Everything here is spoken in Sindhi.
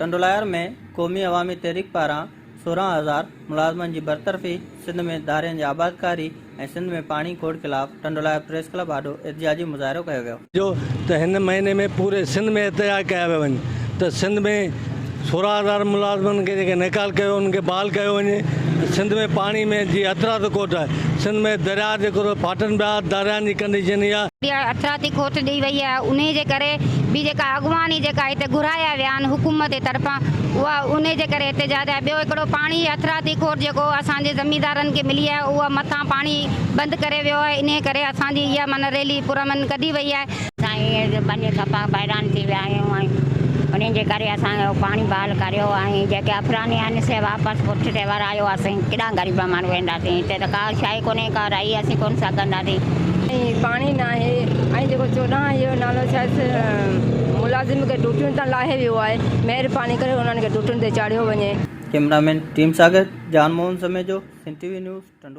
ٽنڊولاهيار ۾ قومي عوامي تحريڪ پاران 16,000 ملازمن جي برطرفي، سنڌ ۾ ڌارين جي آبادڪاري ۽ سنڌ ۾ پاڻي کوٽ خلاف ٽنڊولاهيار پريس ڪلب آڏو احتجاجي مظاهرو ڪيو ويو. جو ته هن مهيني ۾ پوري سنڌ ۾ احتجاج ڪيا پيا وڃن ته سنڌ ۾ 16,000 ملازمن کي جيڪي نيڪال ڪيو انهن کي بحال ڪيو وڃي سنڌ ۾ پاڻي ۾ جي هٿرادو کوٽ آهي سنڌ ۾ درياء جيڪو ڦاٽن پيا دريائن جي ڪنڊيشن اها اٿراتي کوٽ ڏئي وئي آهي انهي جي ڪري به جيڪا اڳواڻي جيڪا هتي گهرايا ويا آهن حڪومت جي طرفان اها انهي جي ڪري احتجاج آهي ٻيو هڪڙو پاڻي اٿراتي کوٽ جيڪو اسان جي زميندارن کي ملي آهي اها مٿان پاڻي بند ڪري ويو آهي انهي ڪري اسان جي اها معنيٰ ريلي پرامن ڪڍي وئي آهي. اسان ائين ٻني کپان حيران ٿي ويا آهيون ۽ انهي جي ڪري اسان جو پاڻي بحال ڪريو ۽ جيڪي افراني آهن سي واپس پٺتي ورايو اسين ڪيڏانهن غريب ماڻهو وينداسين هتي ته ڪا شيء ڪونهي ڪا رهي اسين ڪونه سگهنداسين. ۽ پاڻي ناهي ۽ جيڪو 14 اهو نالو ڇا ملازم کي ڊيوٽين تان لاهي ويو آهي مهرباني ڪري انهن کي ڊيوٽين تي چاڙهيو وڃي. ڪئميرا مين ٽيم ساگر، Jan Mohan Samejo, Sindh T V news, Tando.